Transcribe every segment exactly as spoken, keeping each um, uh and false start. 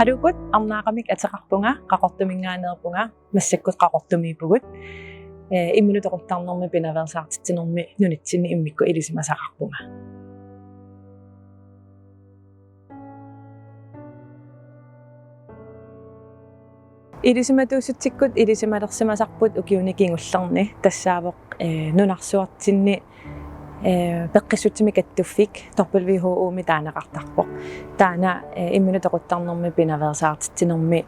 Aluukkut, Arnaaqamik ateqarpunga, Qaqortuminngaanneerpunga, massakkut Qaqortumiippugut. Ee, imminut toquttarnermi pinaveersaartitsinermi nunatsinni immikkut ilisimasaqarpunga. Ilisimatuusutsikkut ilisimalersimasarput ukiuni kingullerni tassaavoq, ee, nunarsuartinni, ee, peqqissutsimik kattuffik W H O-mi taaneqartarpoq. Taanna, ee, imminut toquttarnermi pinaveersaartitsinermi,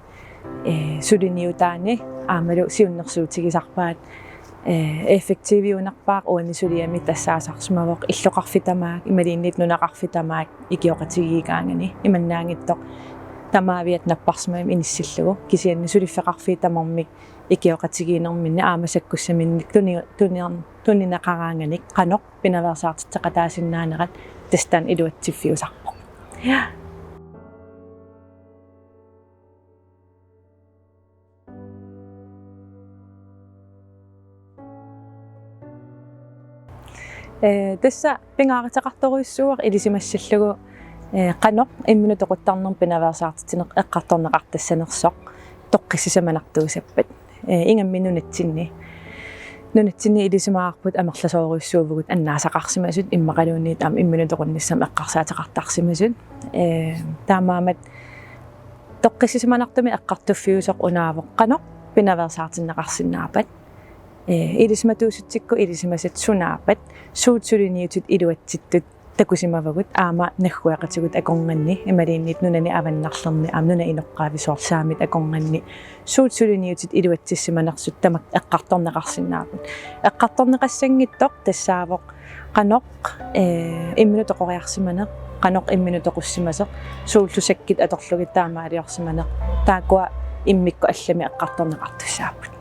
ee, suliniutaani aammalu siunnersuutigisarpaat, ee, effektiviunerpaaq uani suliami tassaasarsimavoq illoqarfik tamaat imaluunniit nunaqarfik tamaat ikioqatigiigaangani imannaanngitsoq tamaaviat napparsimavimmi inissillugu kisianni suliffeqarfiit tamarmik ikioqatigiinnerminni aamma sakkussaminnik tuni-, tuni-, tunineqaraanganik qanoq pinaveersaartitseqataasinnaanerat tassa taanna iluatsiffiusarpoq. Ja. Ee, tassa pingaaruteqartorujussuuvoq ilisimassallugu, ee, qanoq imminut toquttarnermi pinaveersaartitsineq eqqartorneqartassanersoq toqqissisimanartuusappat. Ee, ingammik nunatsinni. Nunatsinni ilisimavarput amerlasoorujussuuvugut annaasaqarsimasut immaqaluunniit aamma imminut toqunnissamut eqqarsaateqartarsimasut. Ee, taamaammat toqqissisimanartumik eqqartuffiusoq unaavoq qanoq pinaveersaartinneqarsinnaappat. Ee, ilisimatuusutsikkut ilisimasat sunaappat, suut suliniutit iluatsittut takusimavagut aamma naggueqatigut akornanni imaluunniit nunani avannarlerni aamma nunap inoqqaavi soorlu saamit akornanni suut suliniutit iluatsissimanersut tamakku eqqartorneqarsinnaapput. Eqqartorneqassanngitsoq tassaavoq qanoq, ee, imminut toqoriarsimaneq, qanoq imminut toqussimasoq, suullu sakkit atorlugit taamaaliorsimaneq, taakkua immikkut allamik eqqartorneqartussaapput.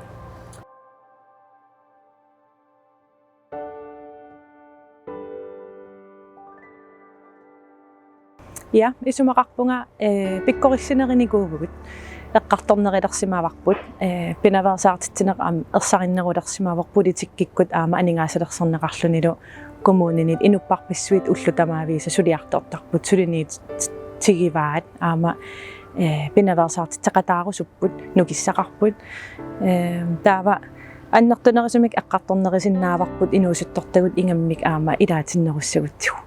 Ja, isumaqarpunga, ee, pikkorissinerinikuuvugut. Eqqartornerulersimavarput, ee, pinaveersaartitsineq aamma ersarinnerulersimavoq politikkikkut aamma aningaasalersorneqarlunilu kommuninit inuppassuit ullut tamaaviisa suliartortarput, suliniutigivaat aamma, ee, pinaveersaartitseqataarusupput, nukissaqarput. Ee, taava annertunerusumik eqqartornerusinnaavarput inuusuttortagut ingammik aamma ilaatinnerussagutsigu.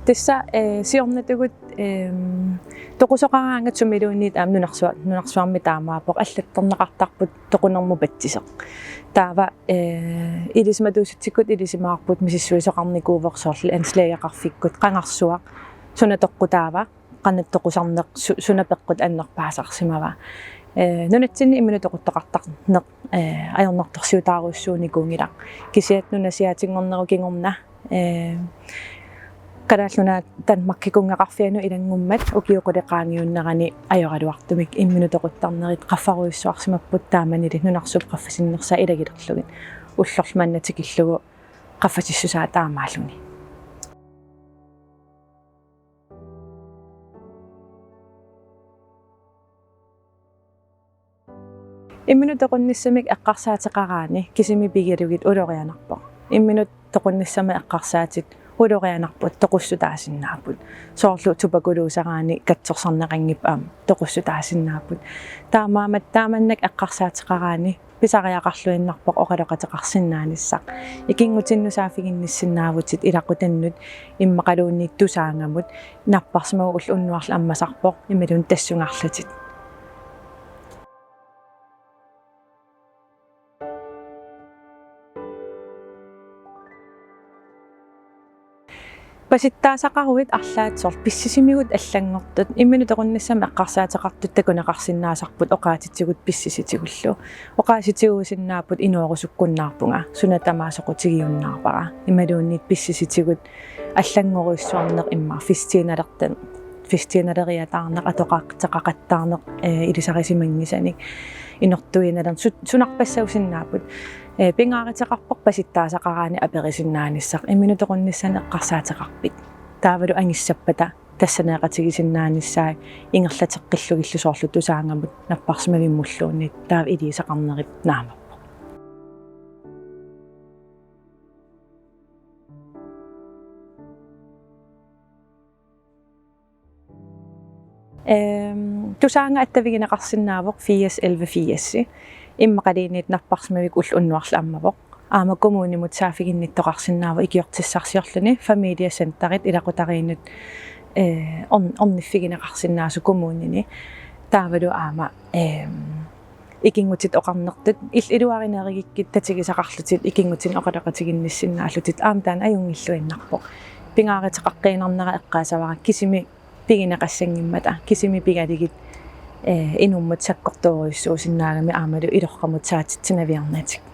Tassa, ee, siornatigut, eem, toqusoqaraangat sumiluunniit aamma nunarsua-, nunarsuarmi taamaappoq allattorneqartarput toqunermut patsiseq. Taava, ee, ilisimatuusutsikkut ilisimavarput misissuisoqarnikuuvoq soorlu anslagaqarfikkut qangarsuaq suna toqqutaava, qanoq toqusarneq su-, suna peqqut annerpaasarsimava. Ee, nunatsinni imminut toquttoqartarneq, ee, ajornartorsiutaarujussuunikuunngilaq. Kisianni nunasiaatinngornerup kingorna, ee, Kalaallit Nunaat Danmarkikunngeqarfianut ilanngummat ukiut qulit qaangiunnerani ajoraluartumik imminut toquttarnerit qaffarujussuarsimapput taamanili nunarsuup qaffasinnersaa ilagilerlugit ullorlu manna tikillugu qaffasissusaa taamaalilluni. Imminut toqunnissamik eqqarsaateqaraanni kisimi pigalugit ulorianarpoq. Imminut toqunnissamut eqqarsaatit ulorianarput toqussutaasinnaapput. Soorlu tuberkuloseraanni katsorsarneqanngippat aamma toqussutaasinnaapput. Taamaammat taamannak eqqarsaateqaraanni pisariaqarluinnarpoq oqaloqateqarsinnaanissaq. Ikinngutinnut saaffiginnissinnaavutit ilaqutannut immaqaluunniit Tusaanngamut napparsimavoq ulloq unnuarlu ammasarpoq imaluunniit tassungaarlutit. Pasittaasaqaruit arlaat soorlu pississimigut allanngortut, imminut toqunnissamut eqqarsaateqartut takuneqarsinnaasarput oqaatsitigut pissisitigullu. Oqaatsitiguusinnaapput inoorusukkunnaarpunga, suna tamaat soqutigiunnaarpara. Imaluunniit pissisitigut allanngorujussuarneq immaqa festiinalertan-, festiinaleriataarneq, atoqartaqaqattaarneq, ee, ilisarisimanngisanik inortuinnarneq su-, sunarpassuusinnaapput. Ee, pingaaruteqarpoq pasittaasaqaraanni aperisinnaanissaq imminut toqunnissamut eqqarsaateqarpit. Taavalu angissappata tassaneeqatigisinnaanissaat ingerlateqqillugillu soorlu Tusaanngamut napparsimavimmulluunniit taava iliuuseqarnerit naamappoq. Ehm, Tusaannga attavigineqarsinnaavoq firs elleve firs. Immaqaluunniit napparsimmavikkut ulloq unnuarlu ammavoq. Aamma kommunimut saaffiginnittoqarsinnaavoq ikiortissarsiorluni familiecenterit ilaqutariinnut, eh, orn-, orniffigineqarsinnaasoq kommunini. Taavalu aamma, ehm, ikinngutitut oqarnertut il-, iluarinerugikkit tatigisaqarlutit ikinngutinik oqaloqatiginnissinnaallutit aamma taanna ajunngilluinnarpoq. Pingaaruteqaqqiinnarnera eqqaasavara kisimi pigineqassanngimmata, kisimi pigalugit, eh, inummut sakkortoorujussuusinnaagami aammalu ilorramut saatitsinaviarnatik.